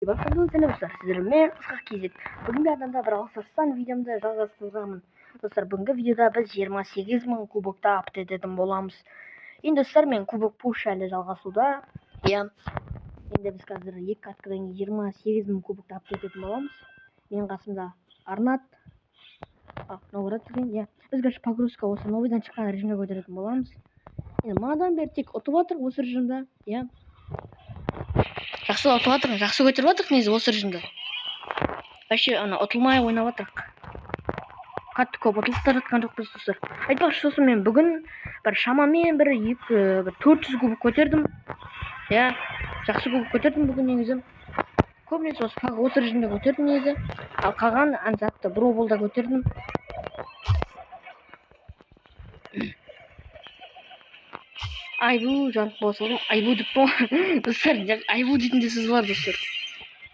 Сәлем достар, сіздермен Ысқақ KZ. Бүгінгі адамда бір ауыстырыстан видеомды жалғастырамын. Достар, бүгінгі видеода біз 28 мың кубокта апт ететін боламыз. Енді достар, мен кубок пуш әлі жалғасуда. Иә. Енді біз қазір екі каткадан 28 мың кубокта апт ететін боламыз. Менің қасымда Арнат. Новгород деген, иә. Біз қазір погрузка осы новыйдан шыққан режимге көтеретін боламыз. Енді манадан бері тек ұтып жатыр осы режимда, иә. Жақсы ұтып жатырмыз, жақсы көтеріп жатырмық негізі осы режимде. Вообще ана ұтылмай ойнап жатырмық. Қатты көп ұтылып та жатқан жоқпыз достар. Айтпақшы, сосын мен бүгін бір шамамен бір екі, бір 400 кубок көтердім. Иә, жақсы кубок көтердім бүгін негізі. Көбінесе осы осы режимде көтердім негізі. Ал қалған ана затты броболда көтердім. Айбу жанып бола салдым. Айбу деп қой. Достар, айбу дейтін де сөз бар достар.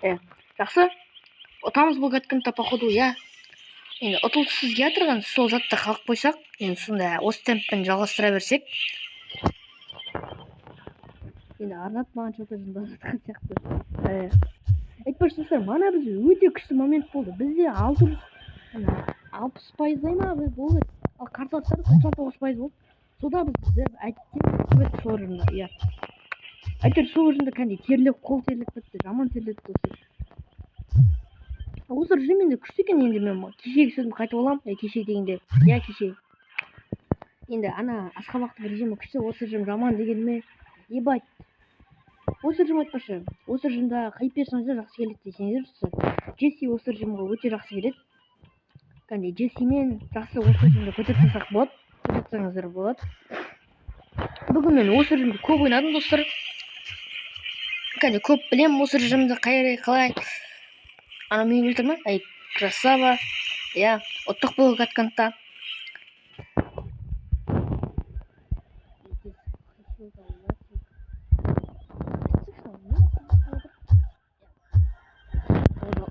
Иә, жақсы. Ұтамыз бұл катканы походу, иә. Енді ұтылыссыз келатырған сол затты қалып қойсақ, енді сонда осы темппен жалғастыра берсек. Енді Арнат маған что-то жынданып жатқан сияқты. Айтпақшы достар, мана біз өте күшті момент болды. Бізде алты жүз алпыс пайыздай ма болды. Ал қарсыластар 99% болды. Сода біз әттең сол режимде, иә. Әйтеуір сол режимде кәдімгідей терлеп, қол терлеп кетті, жаман терледі достар. Осы режим енді күшті екен, енді мен кешегі сөзімді қайтып аламын. Кешегі дегенде, иә, кешегі. Енді ана асқабақтың режимі күшті, осы режим жаман дегеніме, ебать. Осы режим айтпақшы, осы режимда қай персонаждар жақсы келеді десеңіздер, достар, Джесси осы режимге өте жақсы келеді. Кәдімгідей Джессимен жақсы осы режимді көтеріп тастасақ болады. Көтерсеңіздер болады. Бүгін мен осы режимді көп ойнадым достар. Кәдімгі көп білемін осы режимді қай қалай. Ана мені өлтір ма? Ай, красава. Иә, ұттық бұл каткантта.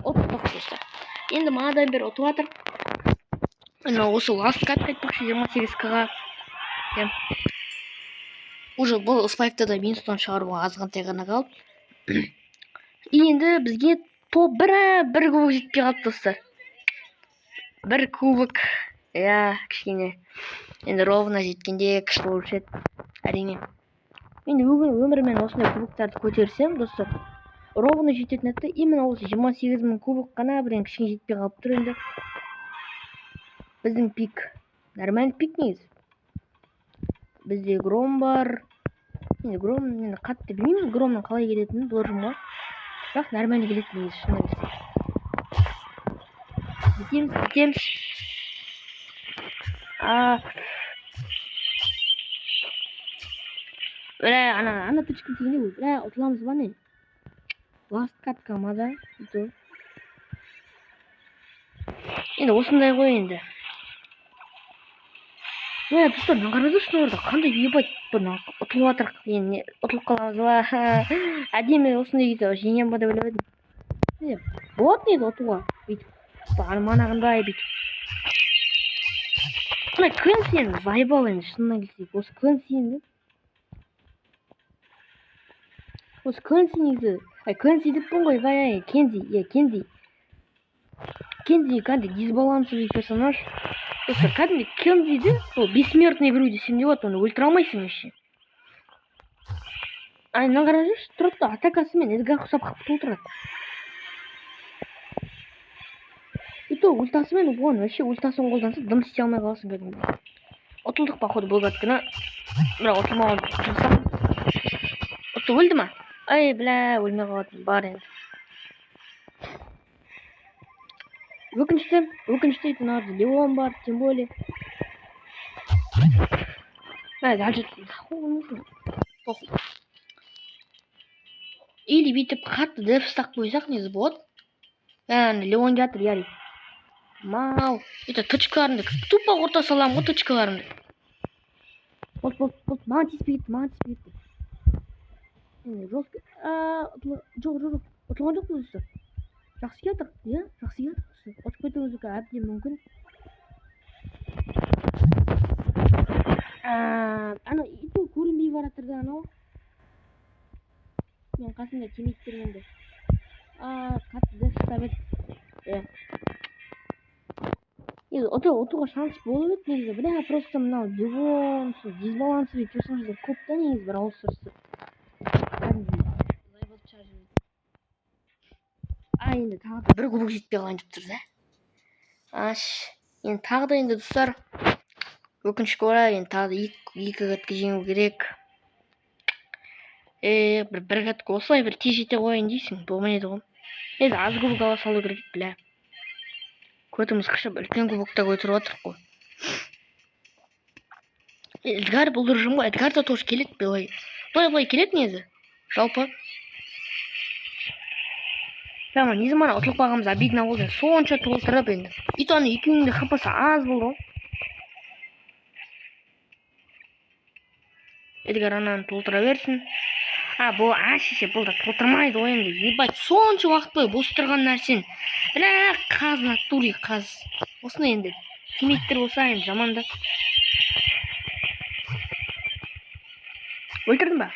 Ұттық достар. Енді манадан бері ұтып жатыр. Мына осы ласт катка айтпақшы 28 к-ға. Иә. Уже бұл спайкты да минустан шығаруға азғантай ғана қалды. И енді бізге топ бір кубок жетпей қалды достар. Бір кубок. Иә, кішкене. Енді ровно жеткенде күшті болушы еді. Әрине. Енді өмірмен осындай кубоктарды көтерсем, достар, ровно жететін еді. Именно осы 28 мың кубок қана бір енді кішкене жетпей қалып тұр енді. Біздің пик. Нормальный пик негізі. Бізде гром бар. Енді гром енді қатты білмеймін громның қалай келетінін бұл режимға. Бірақ нормальный келеді негізі, шынына келсек. Жетеміз, жетеміз. Бля, ана тычка тигенде, бля, ұтыламыз ба не? Ласт катка ма да? Енді осындай ғой енді. Мә, достар, мына қараңыздаршы, мына жерде қандай ебать бұны ұтылып жатырық. Енді ұтылып қаламыз ба? Әдемі осындай кезде жеңемін ба деп ойлап едім. Не, болады негізі ұтуға. Бүйтіп. Манағындай бүйтіп. Мына Кэнси енді заебал енді, шынына келсек. Осы Кэнси енді. Осы Кэнси негізі. Ай, Кэнси деппін ғой, ай, ай, Кензи, иә, Кензи. Кензи кәдімгі дисбалансовый персонаж. Достар, кәдімгі Кензиді ол бессмертный біреу десем де болады, оны өлтіре алмайсың вообще. Ай, мына қараңыздаршы, тұрады да атакасымен Эдгар ұқсап қылып толтырады. И то ультасымен оған вообще ультасын қолданса дым істей алмай қаласың кәдімгі. Ұтылдық походу бұл катканы. Бірақ ұтылмауға тырысамыз. Ұтты өлді ма? Ай, бля, өлмей қалатын бар енді. Өкінішті, өкінішті, мына жерде Леон бар, тем более. Мә, дәл жетті. Похуй. Или бүйтіп қатты деф ұстап қойсақ негізі болады. Әне, Леон жатыр, ярик. Мал. Это точкаларымды тупо орта саламын ғой точкаларымды. Болды, болды, болды. Маған тиіспей кетті, маған тиіспей кетті. Енді жестко. Жоқ, жоқ, жоқ. Ұтылған жоқпыз достар. Жақсы келатыр, иә, жақсы келатыр. Ұтып кетуіміз әбден мүмкін. Ана иту көрінбей баратыр да анау. Мен қасымда тимейттер енді. қатты деф ұстап еді. Иә. Негізі ұтуға шанс болып еді негізі. Бля, просто мынау Леон, сол дисбалансовый персонаждар көп та негізі бір ауыз сөзсіз. Кәдімгідей заебал шығарып жіберді. А, енді тағы да бір кубок жетпей қалайын деп тұр да. Аш, енді тағы да енді достар, өкінішке орай енді тағы да екі катка жеңу керек. Бір катка осылай бір тез жете қояйын дейсің, болмайды ғой. Енді аз кубок ала салу керек еді, бля. Көтіміз қышып үлкен кубокта көтеріп жатырық қой. Эдгар бұл режим ғой, Эдгар да тоже келеді былай. Былай келеді негізі. Жалпы. Прямо негізі мана ұтылып қалғанымыз обидно болды. Сонша толтырып енді. И то ана екеуінің де хпсы аз болды ғой. Эдгар ананы толтыра берсін. А, бұл, а, шеше, бұл да толтырмайды ғой енді. Ебать, сонша уақыт бойы бос тұрған нәрсені. Бля, қаз натуре қаз. Осыны енді тимейттер болса енді жаман да. Өлтірдің ба?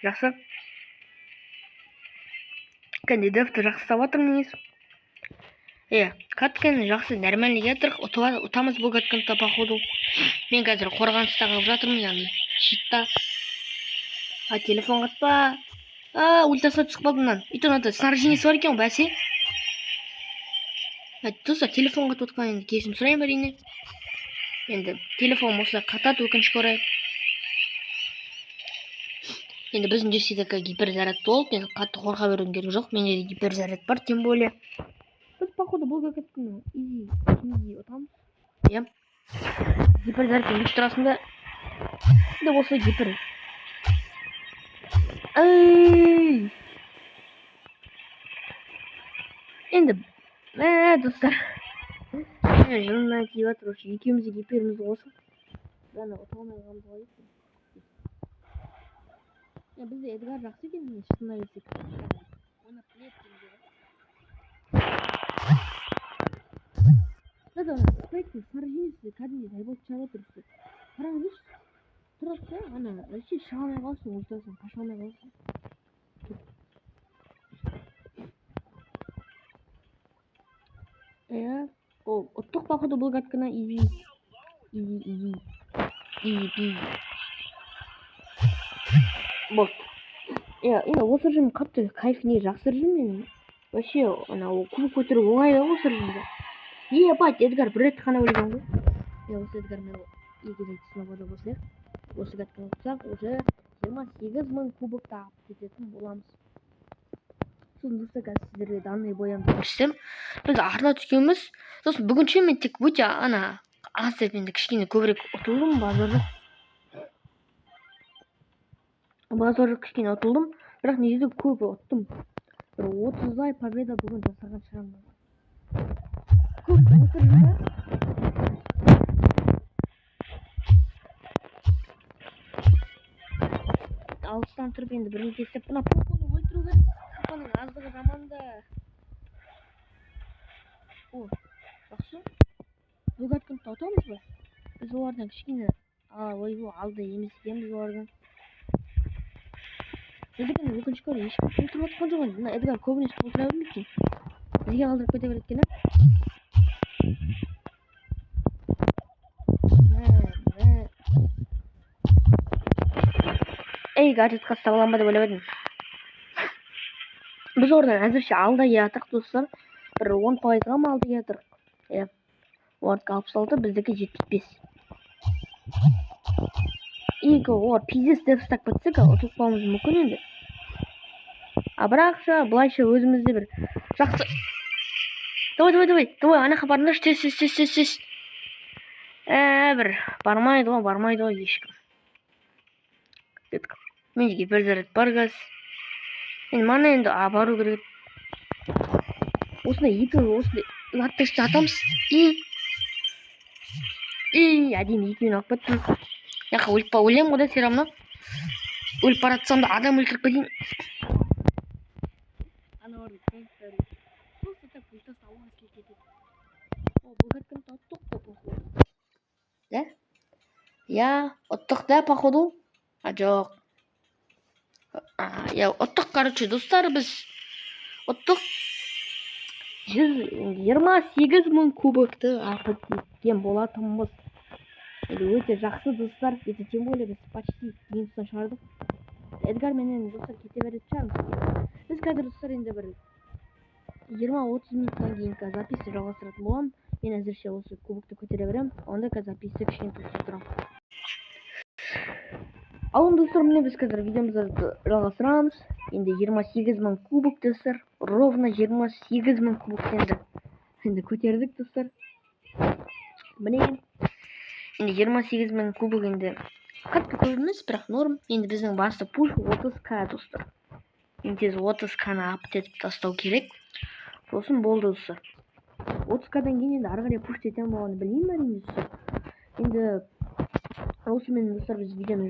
Жақсы. Кәне дефті жақсы ұстап жатырмын негізі. Иә, катканы жақсы нормально келатырық. Ұтамыз бұл катканы да походу. Мен қазір қорғаныста қалып жатырмын, яғни щитта. А, телефон қатпа. А, ультасына түсіп қалдым мынан. И то мынада снаряжениесі бар екен ғой, бәсе. А, достар, телефон қатып отқан енді кешірім сұраймын әрине. Енді телефон осылай қатады, өкінішке орай. Енді біздің Джессидікі гиперзаряд толып, енді қатты қорқа берудің керегі жоқ. Менде де гиперзаряд бар, тем более. Біз, походу, бұл катканы изи, изи ұтамыз. Иә. Гиперзарядпен бүйтіп тұрасың да. Енді осылай гипер. Эй! Енді, достар. Жынына тиіп жатыр уже. Екеуміз де гиперімізді қосып. Ана ұта алмай қалғанымыз қалай екен? Я, бізде Эдгар жақсы екен, мен шынына келсек. Ойнап біледі екен ғой. Да, Спайктың снаряжениесі кәдімгідей заебал шығарып отыр үсті. Қараңыздаршы. Тұрады да, ана, вообще шыға алмай қаласың, ультасынан қаша алмай қаласың. Иә, ол ұттық походу бұл катканы изи. Изи, изи. Изи, пизи. Болды. Иә, енді осы режим қатты кайф, не жақсы режим менің. Вообще, анау кубок көтеру оңай да осы режимде. Ебать, Эдгар бір рет қана өлген ғой. Иә, осы Эдгармен екі рет снова да қосайық. Осы катканы ұтсақ, уже 28 мың кубок тағып кететін боламыз. Сосын достар, қазір сіздерге данный боямды көрсетемін. Біз артына түскенбіз. Сосын бүгінше мен тек өте ана аз деп енді кішкене көбірек ұтылдым, базар жоқ. Базар жоқ, кішкене ұтылдым. Бірақ негізі көп ұттым. Бір 30-дай победа бүгін жасаған шығармын. Көп отырдым да. Алыстан тұрып енді бірдеңке істеп, мына Поконы өлтіру керек. Поконың аздығы жаман да. О, жақсы. Бұл катканы ұтамыз ба? Біз олардан кішкене, ойбой, алды емес екенбіз олардан. Біздікін өкінішке орай ешкім толтырып жатқан жоқ енді. Мына Эдгар көбінесе толтыра бермейді екен. Бізге қалдырып кете береді екен, а? Мә, мә. Ей, гаджетқа ұстап аламын ба деп ойлап едім. Біз ордан әзірше алда келе жатырық, достар. Бір 10%-ға ма алда келе жатырық. Иә. Олардікі 66, біздікі 75. Екі олар пиздец деп ұстап кетсек, ұтылып қалуымыз мүмкін енді. А бірақша, былайша өзімізде бір жақсы. Давай, давай, давай, давай, ана жаққа барыңдаршы, тез, тез, тез, тез, тез. Бір бармайды ғой, бармайды ғой ешкім. Кеттік. Менде гиперзаряд бар қазір. Енді мана енді, а, бару керек. Осындай екі, осындай затты атамыз. И, әдемі екеуін алып кеттім. Жаққа өліп па, өлемін ғой да, все равно. Өліп бара жатсам да адам өлтіріп кетейін. Аналардың фрэнктері. Просто так ультасы ауа кетеді. О, бұл катканы ұттық қой, походу. Да? Я, ұттық да, походу? А, жоқ. А, я, ұттық, короче, достар, біз Ұттық. 128 000 кубокты апт еткен болатынбыз. Енді өте жақсы, достар. Енді тем более біз почти минустан шығардық. Эдгар менен, достар, кете беретін шығармыз. Біз қазір, достар, енді бір 20-30 минуттан кейін қазір записьті жалғастыратын боламын. Мен әзірше осы кубокты көтере беремін. Онда қазір записьті кішкене тоқтатып тұрамын. Ал енді, достар, міне, біз қазір видеомызды жалғастырамыз. Енді 28 000 кубок, достар. Ровно 28 000 кубок енді көтердік, достар. Міне, енді 28 000 кубок енді қатты көп емес, бірақ норм. Енді біздің басты пуш 30К, достар. Енді тез 30К-ны апт етіп тастау керек. Сосын болды, достар. 30К-дан кейін енді ары қарай пуш етемін болғанын білмеймін, әрине, достар. Енді осымен, достар, біз видеоны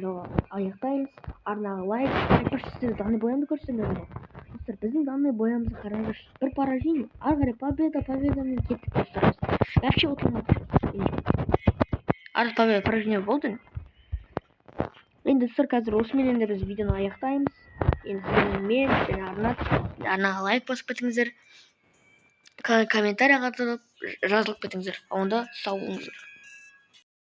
аяқтаймыз. Арнаға лайк. Айтпақшы, сіздерге данный боямды көрсетемін ғой. Достар, біздің данный боямызды қараңыздаршы. Бір поражение, ары қарай победа, победамен кеттік, достар, біз. Вообще ұтылмадық. Ары победа, поражение болды. Енді, достар, қазір осымен енді біз видеоны аяқтаймыз. Енді сіздермен мен және Арнат. Арнаға лайк басып кетіңіздер. Комментарий қалдырып, жазылып кетіңіздер. Онда сау болыңыздар.